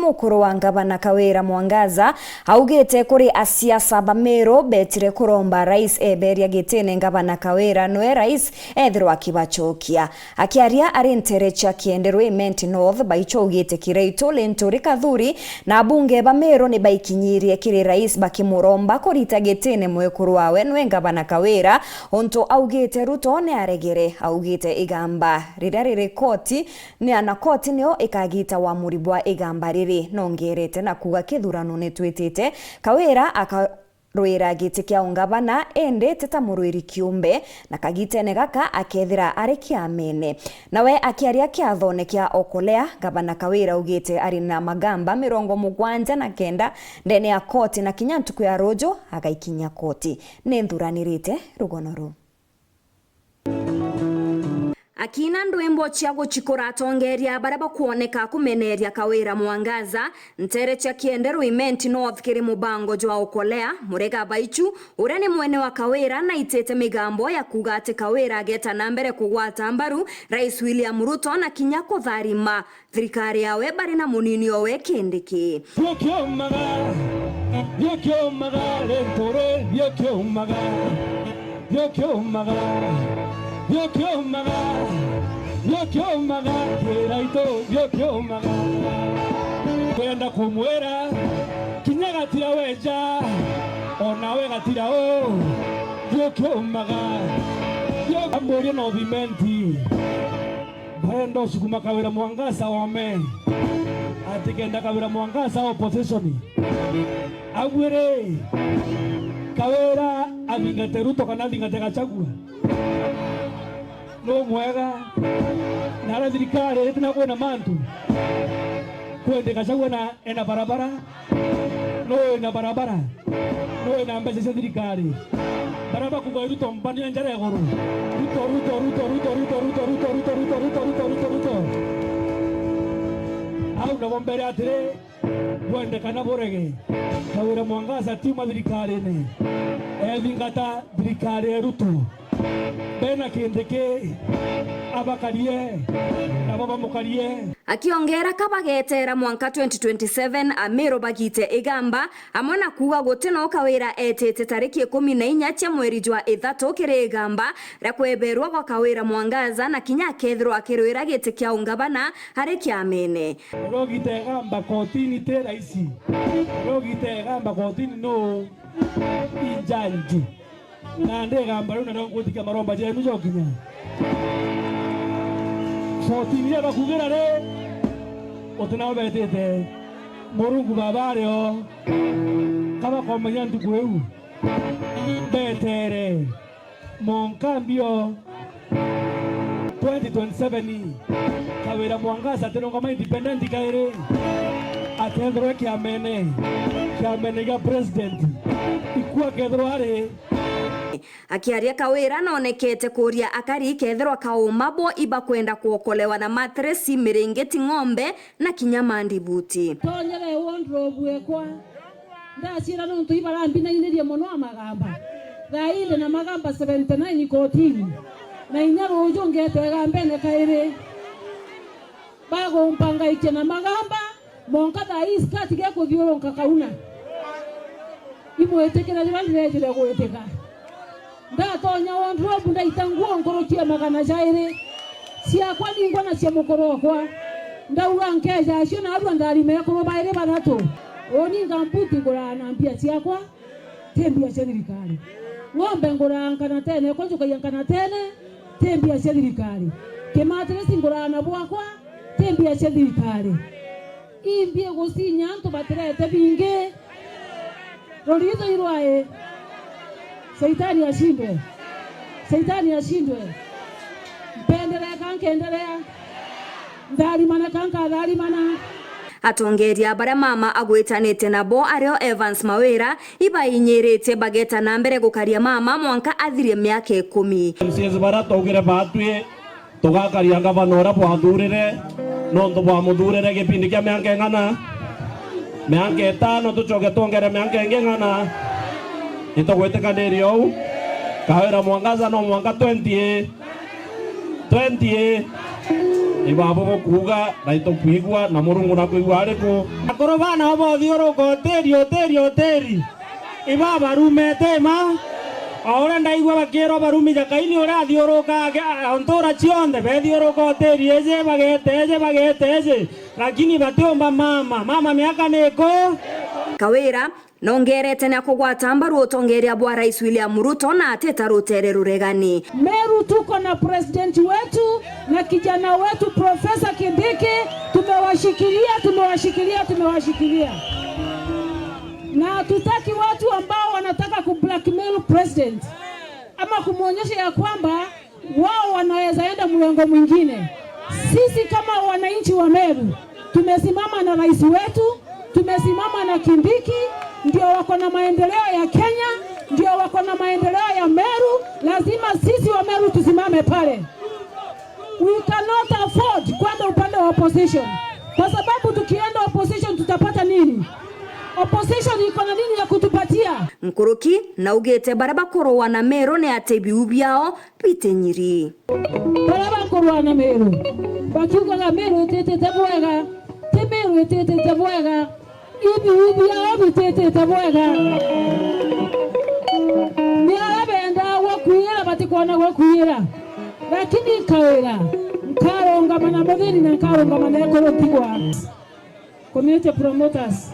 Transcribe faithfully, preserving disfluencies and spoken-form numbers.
Ukuru wa Ngavana Kawira Mwangaza augite kuri asiasa ba Meru betire kuromba rais eberia gitine Ngavana Kawira nwe rais ethirwa akibacokia. Akiaria ari ntere cia Kiende Rwimenti North, Baichu augite Kiraitu, Linturi, Kathuri na abunge ba Meru ni baikinyirie kiri rais bakimuromba kurita gitine mwekuru wawe nwe Ngavana Kawira, untu augite Ruto ni aregere. Augite igamba riria riri koti ni ana koti nio ikagita wamuri bwa igamba riri. Nongerete na kuuga kithurano ni twitite, Kawira akarwira giti kia ungavana, indi ti ta murwiri kiumbe, na kagitene gaka akethira ari kiamene. Nawe akiaria kiathone kia Okolea, Ngavana Kawira augite ari na magamba mirongo mugwanja na kenda ndene ya koti, na kinya ntuku ya ruju agaikinyia koti. Ni nthuranirite rugono ruu. Akina ndwimbo cia gucikura atongeria baria bakwoneka kumeneria Kawira Mwangaza, ntere cia Kiende Rwimenti North kiri mubango jwa Okolea, Murega Baichu, uria ni mwene wa Kawira, naitite migambo ya kuuga ati Kawira ageta na mbere kugwata mbaru Rais William Ruto na kinya kutharima thirikari yawe bari na munini owe Kindiki. Biukiumaga, biukiumaga, Linturi, biukiumaga, biukiumaga, biukiumaga, biukiumaga, Kiraitu, biukiumaga. Kwenda kumwira, kinya gatira weja, o nawe gatira u, biukiumaga. Biu-, amburie na uthimenti. Barenda usukuma Kawira Mwangaza ome. Ati kenda Kawira Mwangaza opposition. Agwire Kawira athingate Ruto kana athingate Gachagua. No mwega. Na ara thirikari itina kwina mantu. Kwende Gachagua na ena barabara. Nuu wina barabara? Nuu wina mbeca cia thirikari? Baria bakuuga Ruto mbania njara iguru. Ruto, Ruto, Ruto. Au nabo mbere atiri, bwende kana burege, Kawira Mwangaza tiuma thirikarine. Ethingata thirikari ya Ruto. Bena Kindiki abakarie, nabo bamukarie. Akiongera ka bageteera mwanka twenty twenty-seven, Amiru bagite igamba, amwe na kuuga guti no Kawira etite tariki ikumi na inya cia mweri jwa ithatu kiri igamba ria kweberwa gwa Kawira Mwangaza, na kinya akethirwa akirwira giti kia ungavana ari kiamene. Urogite igamba kotini ti raisi. Urogite igamba kotini nuu? Injanji. Nandi igamba riu nario ngutikia maromba jenu jokinya. Kotini ria bakugira ri, uti nao betite. Murungu Baba ari o. Ka bakomenya ntuku iu. Betere. Monka mbio. Twenty twenty-seven, Kawira Mwangaza atirungama independent kairi. Akethirwa kiamene. Kiamene gia president. Ikua akethirwa ari. Akiaria Kawira nonekete kuuria akari kethirwa kauma bo ibakwenda kuokolewa na matresi, miringiti, ng'ombe na kinya mandibuti. Tonyere wardrobe ekwa. Ndaciira nontu ibarambinainirie mono amagamba. Thaa ii ndi na magamba seventy nine kotini. Na inya ruuju ngeeta igambene kairi. Bagumpangaikia na magamba, monka thaa ii skati gekuthiurunka kauna. Imwitikire juria ndirejire gwitika. Ndatonya wardrobe ndaita nguo nkuruki ya magana jairi. Ciakwa ningwa na cia mukuru okwa. Ndauga nkeja acio naarua ntharima ekuru bairi bathatu. Uuni ngambuti nguraa na mbia ciakwa. Ti mbia cia thirikari. Ng'ombe nguraa nkanatene, ekwa njukagia nkanatene, ti mbia cia thirikari. Kimatirisi nguraa na bwakwa, ti mbia cia thirikari. Imbi gucinya antu batirete bingi. Ruritho irwae. Shaitani ashindwe. Shaitani ashindwe. Mpendelee ka nkendelea. Ntharimana ka nkatharimana. Atongeria baria mama agwitanite nabo ario Evans Mawira, ibainyiritie bageta na mbere gukaria mama mwanka athirie miaka ikumi. M C As baria twaugire baatwi tugakaria ngavana uria bwathurire, nontu bwamuthurire gipindi kia mianka ing'ana? Mianka itano, tucoke twongere mianka ingi ing'ana? Nitugwitikaniria uu? Kawira Mwangaza no mwanka twenty, twenty. Ibabo bokuuga, na itukwigua, na Murungu nakwigua ariku? Akuru bana bo bothiuruka utiri, utiri, utiri. Ibabarumete ma? O uria ndaigua bakirwa barumi ja Kaini uria athiuruka ake-, a-, ntura cionthe, bethiuruka utiri iji, bagete iji, bagete iji. Lakini batiumba mama. Mama miaka ni iku? Kawira nongerete na kugwata mbaru utongeria bwa Rais William Ruto na ateta rutere ruregani. Meru tuko na president wetu na kijana wetu Professor Kindiki, tumewashikilia, tumewashikilia, tumewashikilia. Na hatutaki watu ambao wanataka ku blackmail president ama kumwonyesha ya kwamba wao wanaweza enda mrengo mwingine. Sisi kama wananchi wa Meru, tumesimama na rais wetu, tumesimama na Kindiki, ndio wako na maendeleo ya Kenya, ndio wako na maendeleo ya Meru. Lazima sisi wa Meru tusimame pale. We cannot afford kwenda upande wa opposition, kwa sababu tukienda opposition tutapata nini? Opposition iko na nini ya kutupatia? Nkuruki naugite baria bakurua na Meru ni ati biu biao bitinyiri. Baria bakurua na Meru bakiugaga Meru ititite bwega, ti Meru ititite bwega, ibiu biao bititite bwega. Ni aria bendaa gwa kwiyira batikwona gwa kwiyira, lakini nkawira nkarungama na muthini na nkarungama na ekuru ntigwa. Community promoters,